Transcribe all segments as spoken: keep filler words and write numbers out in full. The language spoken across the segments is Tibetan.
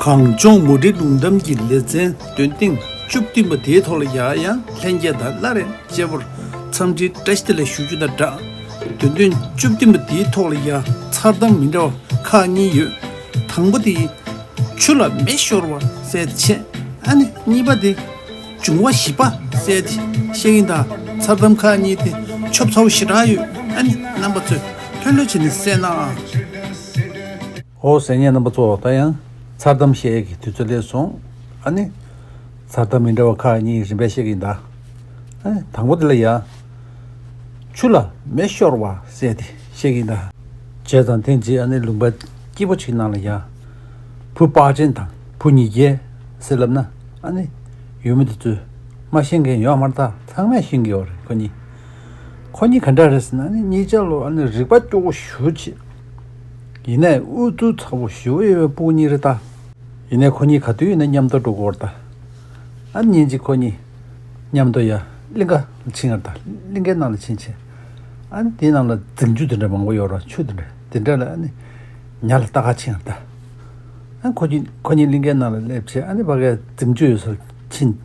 གངས་ལྗོངས་མུ་འབྲེལ་སྒྲུང་གཏམ་གྱི་ལེ་ཚན་འདོན་ཐེངས་བཅུ་བདུན་པ་དེའི་ཐོག་ལ་ཡང་ཡང་ལྷན་རྒྱས་དང་སླར་ཡང་མཇལ་བར་འཚམས་འདྲིའི་བཀྲ་ཤིས་བདེ་ལེགས་ཞུ་རྒྱུ་དང་སྦྲགས། འདོན་ཐེངས་བཅུ་བདུན་པ་དེའི་ཐོག་ལ་ཡང་མཚར་གཏམ་མི་འདྲ་བ་ཁག་གཉིས་ཡོད། དང་པོ་དེ། ཆུ་ལ་མེ་ཤོར་བ་ཟེར་དེ་བྱས། ཨ་ནི་གཉིས་པ་དེ། འབྱུང་བ་བཞི་པ་ཟེར་དེ་བཤད་ཀྱིན་གདའ། མཚར་གཏམ་ཁག་གཉིས་དེ་ཆོབ་ཚ་བོ་ཞེ་དྲག་ཡོད། ཨ་ནི་རྣམ་པ་ཚོས་ལྷོད་ལྷོད་བྱས་ནས་གསན་གནང་ཨ། ཨོ་གསན་མཁན་རྣམ་པ་ཚོ་ད་ཡང་མཚར་གཏམ་བཤད་ཀྱི་དུས་ཚོད་སླེབས་སོང་། ཨ་ནི་མཚར་གཏམ་མི་འདྲ་བ་ཁག་གཉིས་རིམ་པས་བཤད་ཀྱིན་གདའ། ཨ་ནི་དང་པོ་དེ་ལ་ཡ། ཆུ་ལ་མེ་ཤོར་བ་ཟེར་དེ་བཤད་ཀྱིན་གདའ། བྱས་ཙང་ཐེངས་གཅིག་ཨ་ནི་ལུང་པ་སྐྱིད་པོ་ཅིག་ནང་ལ་ཡ། བུ་དཔའ་ཆེན་དང་བུ་ཉིས་བརྒྱ་ཟེར་ལབ་ན་ཨ་ནི་ཡུལ་མི་དེ་ཚོས་མ་ཤེས་མཁན་ཡོད་མ་རེད། ད་ཚང་མས་ཤེས་ཀྱི་ཡོད་རེད། ཁོ་གཉིས་ཁོ་གཉིས་ག་འདྲ་རེད་ཟེར་ན་ཨ་ནི་གཉིས་ཆ་ལོ་ཨ་ནི་རིག་པ་སྐྱོ་བོ་ཞེ་པོ་ཅིག་ཡིན་ནའི་ཨུ་ཚུགས་ཚ་བོ་ཞེ་པོ་ཡོད་པའི་སྤུ་གུ་གཉིས་རེད་ད། ཡིན་ནའི་ཁོ་གཉིས་ག་དུས་ཡིན་ན་མཉམ་དུ་འགྲོ་གི་ཡོད་རེད་ད། ཨ་ནི་ཉིན་གཅིག་ཁོ་གཉིས་མཉམ་དུ་ཡ་གླིང་ག་ལ་ཕྱིན་ཡོད་རེད་ད། གླིང་གའི་ནང་ལ་ཕྱིན་བྱས། ཨ་ནི་དེའི་ནང་ལ་རྫིང་ཆུ་དེ་འདྲ་མང་པོ་ཡོད་རེད། ཆུ་དེ་འདྲ་དེ་འདྲ་ལ་ཨ་ནི་ཉ་ལ་ལྟ་ག་ཕྱིན་ཡོད་རེད་ད། ཨ་ནི་ཁོ་གཉིས་ཁོ་གཉིས་གླིང་གའི་ནང་ལ་སླེབས་བྱས་ཨ་ནི་ཕ་གའི་རྫིང་ཆུ་ཡོད་སར་ཕྱིན།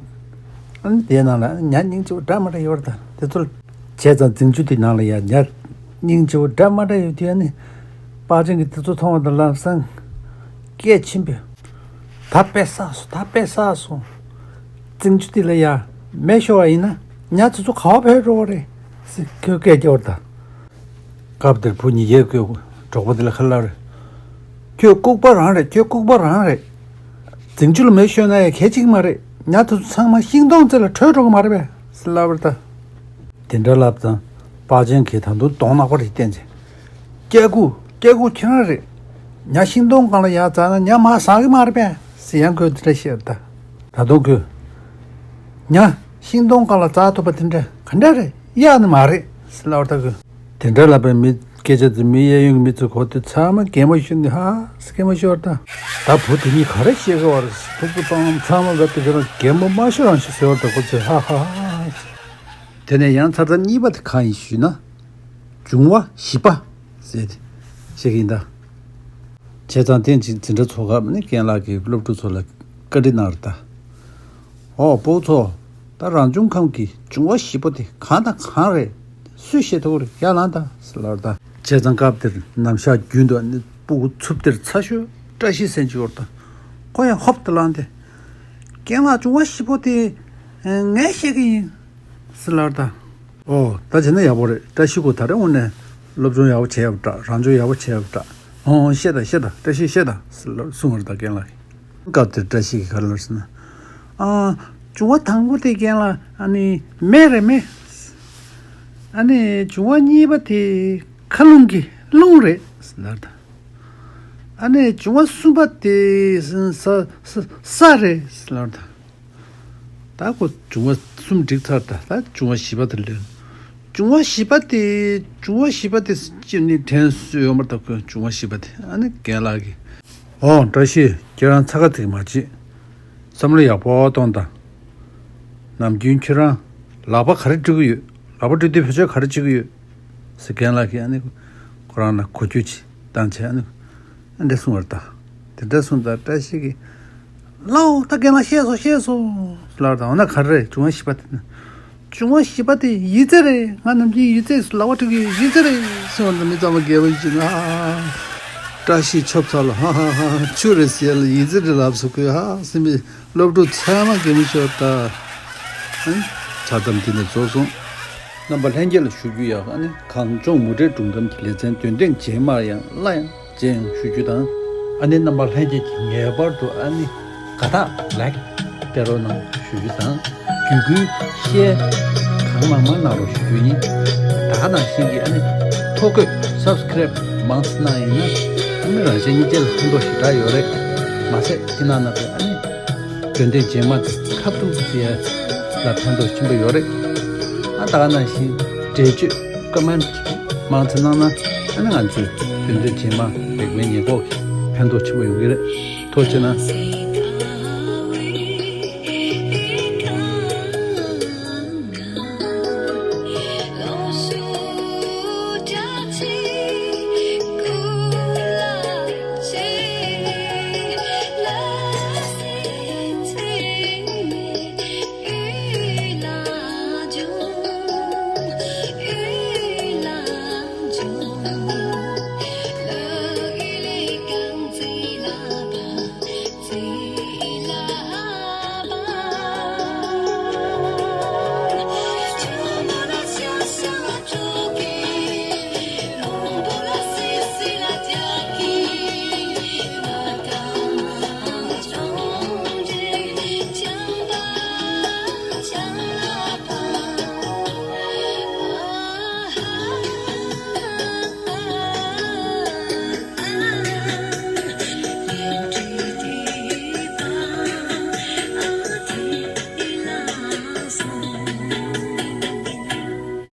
ཨ་ནི་དེའི་ནང་ལ་ཨ་ནི་ཉ་སྙིང་རྗེ་བོ་འདྲ་མི་འདྲ་ཡོད་རེད་ད། དེ་ཚོ་བྱས་ཙང་རྫིང་ཆུ་དེའི་ནང་ལ་ཡ་ཉ་སྙིང་རྗེ་བོ་འདྲ་མི་འདྲ་ཡོད་དུས་ཨ་ནི་དཔའ་ཆེན་གྱིས་དེ་ཚོ་མཐོང་བ་དང་ལམ་སང་སྐད་ཆེན་པོས། ད་དཔེ་བསགས་སོང་། ད་དཔེ་བསགས་སོང་། རྫིང་ཆུ་དེ་ལ་ཡ་མེ་ཤོར་བ་ཡིན་ན་ཉ་དེ་ཚོ་ག་པར་བུད་འགྲོ་བ་རེད་ཟེར་ཁོས་སྐད་རྒྱག་པ་རེད་ད། སྐབས་དེར་བུ་ཉིས་བརྒྱས་ཁོའི་གྲོགས་པོ་དེ་ལ་ཁ་ལབ་རེད། ཁྱོད་ལྐུགས་པ་རང་རེད། ཁྱོད་ལྐུགས་པ་རང་རེད། རྫིང་ཆུ་ལ་མེ་ཤོར་ན་ཡ་གལ་ཆེ་གི་མ་རེད། ཉ་དེ་ཚོ་ཚང་མ་ཤིང་སྡོང་རྩེ་ལ་བྲོས་འགྲོ་གི་མ་རེད་པས་ཟེར་ལབ་པ་རེད་ད། དེ་འདྲ་ལབ་ཙང་དཔའ་ཆེན་གྱིས་ད་དུང་གདོང་ནག་པོ་རེ་བསྟན་བྱས། སྐྱེ་རྒུ། སྐྱེ་རྒུ་ཁྱེད་རང་རེད། ཉ་ཤིང་སྡོང་སྒང་ལ་ཡར་འཛེགས་ན་ཉ་མར་ཟག་གི་མ་རེད་པས་ཟེར་ཡང་ཁོས་དེ་འདྲ་བཤད་རེད་ད། ད་དུང་ཁོས། ཉ་ཤིང་སྡོང་སྒང་ལ་འཛེགས་ཐུབ་པ་དེ་འདྲ་ག་འདྲ་རེད། གཡག་ནི་མ་རེད་ཟེར་ལབ་རེད་ད་ཁོས། དེ་འདྲ་ལབ་པའི་མི་སྐད་ཆ་དེ་མི་གཡས་གཡོན་གྱི་མི་ཚོས་གོ་དུས་ཚང་མ་གད་མོ་ཤོར་ནས་ཧ་ཧ་ཟེར་གད་མོ་ཤོར་རེད་ད། ད་བུ་དེ་གཉིས་ག་རེ་བཤད་གི་བ་རེད་ཟེར་ཐུག་པོ་བཏང་། ཚང་མ་ལབ་དེ་ཁྱེད་རང་གད་མོ་མ་ཤོར་རང་ཤོར་ཟེར་བ་རེད་ད་ཁོ་ཚོས་ཧ་ཧ་ཧ་ཧ། དེ་ནས་ཡང་མཚར་གཏམ་གཉིས་པ་དེ་གང་ཡིན་ཞུས་ན། འབྱུང་བ་བཞི་པ་ཟེར་ཏེ་བཤད་ཀྱིན་གདའ། བྱས་ཙང་ཐེངས་གཅིག་འཛིན་གྲྭ་ཚོགས་སྐབས་ནས་རྒན་ལགས་ཀྱིས་སློབ་ཕྲུག་ཚོ་ལ་བཀའ་འདྲི་གནང་རེད་ད། ཨོ་སྤུ་གུ་ཚོ། ད་རང་བྱུང་ཁམས་ཀྱི་འབྱུང་བ་བཞི་པོ་དེ་གང་དང་གང་རེད། སུས་ཤེས་ཐུབ་རེད། ཡར་ལངས་དང་ཟེར་ལབ་རེད་ད། བྱས་ཙང་སྐབས་དེར་ནམ་ཞག་རྒྱུན་དུ་ནི་སྤུ་གུ་ཚུབ་སྟེར་ཚ་ཤོས་བཀྲ་ཤིས་ཟེར་གྱི་ཡོད་རེད་ད། ཁོ་ཡང་ཧོབ་ཏེ་ལངས་ཏེ། རྒན་ལགས་འབྱུང་བ་བཞི་པོ་དེ་ངས་ཤེས་ཀྱི་ཡིན། ཟེར་ལབ་རེད་ད། ཨོ་ད་བྱས་ན་ཡག་པོ་རེད། བཀྲ་ཤིས་ཁོ་ད་རེས་དངོས་གནས་སློབ་སྦྱོང་ཡག་པོ་བྱས་ཡོད་པ་འདྲ། རང་སྦྱོང་ཡག་པོ་བྱས་ཡོད་པ་འདྲ། ཨོ་ཨོ་བཤད་དང་བཤད་དང་། བཀྲ་ཤིས་བཤད་དང་ཟེར་ལབ་གསུངས་པ་རེད་ད་རྒན་ལགས་ཀྱིས། སྐབས་དེར་བཀྲ་ཤིས་ཀྱིས་ག་རེ་ལབ་ཟེར་ན། ཨ་འབྱུང་བ་དང་པོ་དེ་རྒན་ལགས་ཨ་ནི་མེ་རེད་མེ། ཨ་ནི་འབྱུང་བ་གཉིས་པ་དེ་མཁའ་རླུང་གི་རླུང་རེད་ཟེར་ལབ་རེད་ད། ཨ་ནི་འབྱུང་བ་གསུམ་པ་དེ་ས་ས་ས་རེད་ཟེར་ལབ་རེད་ད། ད་ཁོ་འབྱུང་བ་གསུམ་བསྒྲིགས་ཚར་ད། ད་འབྱུང་བ་བཞི་པ་དེ་ལོན། འབྱུང་བ་བཞི་པ་དེ་འབྱུང་བ་བཞི་པ་དེ་ཅི་ནི་དྲན་སོ་ཡོད་མ་རེད་ད་ཁོས་འབྱུང་བ་བཞི་པ་དེ། ཨ་ནི་རྒན་ལགས་ཀྱིས། ཨོ་བཀྲ་ཤིས་ཁྱེད་རང་ཚ་ཁ་ཚིག་མ་བྱེད། བསམ་བློ་ཡག་པོ་གཏོང་དང་། ནམ་རྒྱུན་ཁྱེད་རང་ལག་པ་ག་རེ་འབྲི་གི་ཡོད། ལག་པ་འབྲི་དུས་བེད་སྤྱོད་ག་རེ་བྱེད་ཀྱི་ཡོད། ཟེར་རྒན་ལགས་ཀྱིས་ཨ་ནི་ཁོ་རང་ལ་གོ་རྒྱུ་ཅིག་བཏང་བྱས་ཨ་ནི་ཨ་འདྲ་གསུངས་པ་རེད་ད། དེ་འདྲ་གསུངས་ད་བཀྲ་ཤིས་ཀྱིས། ལའོ་ད་རྒན་ལགས་ཤེས་སོང་ཤེས་སོང་ལབ་རེད་ད། འོ་ན་ག་རེ་རེད། འབྱུང་བ་བཞི་པ་དེ་ན། འབྱུང་བ་བཞི་པ་དེ་ཡིག་ཚད་རེད། ང་ནམ་རྒྱུན་ཡིག་ཚད་ལག་པ་འཁྲུག་གི་ཡོད། ཡིག་ཚད་རེད་གསུངས་པ་རེད་ད། མི་ཚང་མ་རྒད་པོ་ཡིན་ཅིག་ང་། བཀྲ་ཤིས་ཆོབ་ཚ་ལ་ཧ་ཧ་ཧ་ཧ་ཆུ་རེད་ཟེར་ལ་ཡིག་ཚད་རེད་ལབ་སོང་ཁོས། ཧ་སེམས་པའི་སློབ་ཕྲུག་ཚང་མ་གད་མོ་ཤོར་ད། ཨ་ནི་མཚར་གཏམ་དེ་ནས་རྫོགས་སོང་། རྣམ་པ་ལྷན་རྒྱས་ལ་ཞུ་རྒྱུ་ཡག་ཨ་ནི་གངས་ལྗོངས་མུ་འབྲེལ་སྒྲུང་གཏམ་གྱི་ལེ་ཚན་འདོན་ཐེངས་རྗེས་མར་ཡང་སླར་ཡང་མཇལ་ཡོང་ཞུ་རྒྱུ་དང་། ཨ་ནི་རྣམ་པ་ལྷན་རྒྱས་ཀྱིས་ངེས་པར་དུ་ཨ་ནི་དགའ་རྟགས་ལའིཀ་སྟེར་རོགས་གནང་ཞུ་རྒྱུ་དང་། བརྒྱུད་སྐུལ་ཤེར་གང་མང་མང་གནང་རོགས་ཞུ་རྒྱུ་ཡིན། ད་ག་ནང་བཞིན་གྱི་ཨ་ནི་ཐོ་འགོད་སབ་སི་ཀེ་རེབ་མང་ཙམ་གནང་ཡིན་ན་ཨ་ནི་རང་གཞན་གཉིས་ཆ་ལ་ཕན་ཐོགས་ཞེ་དྲག་ཡོད་རེད། མ་ཟད་ཁྱེད་རྣམ་པས་ཨ་ནི། འདོན་ཐེངས་རྗེས་མ་ཁ་ཐུག་ཟེར་ཡ་ལ་ཕན་ཐོགས་ཆེན་པོ་ཡོད་རེད། ཨ་ད་ག་ནང་བཞིན་འགྲེལ་བརྗོད་ཀོ་མེན་ཊི་མང་ཙམ་གནང་ན་ཨ་ནི་ང་ཚོས་འདོན་ཐེངས་རྗེས་མ་རིག་པའི་ཉེན་འགོག་གི་ཕན་ཐོགས་ཆེན་པོ་ཡོང་གི་རེད། ཐུགས་རྗེ་གནང་།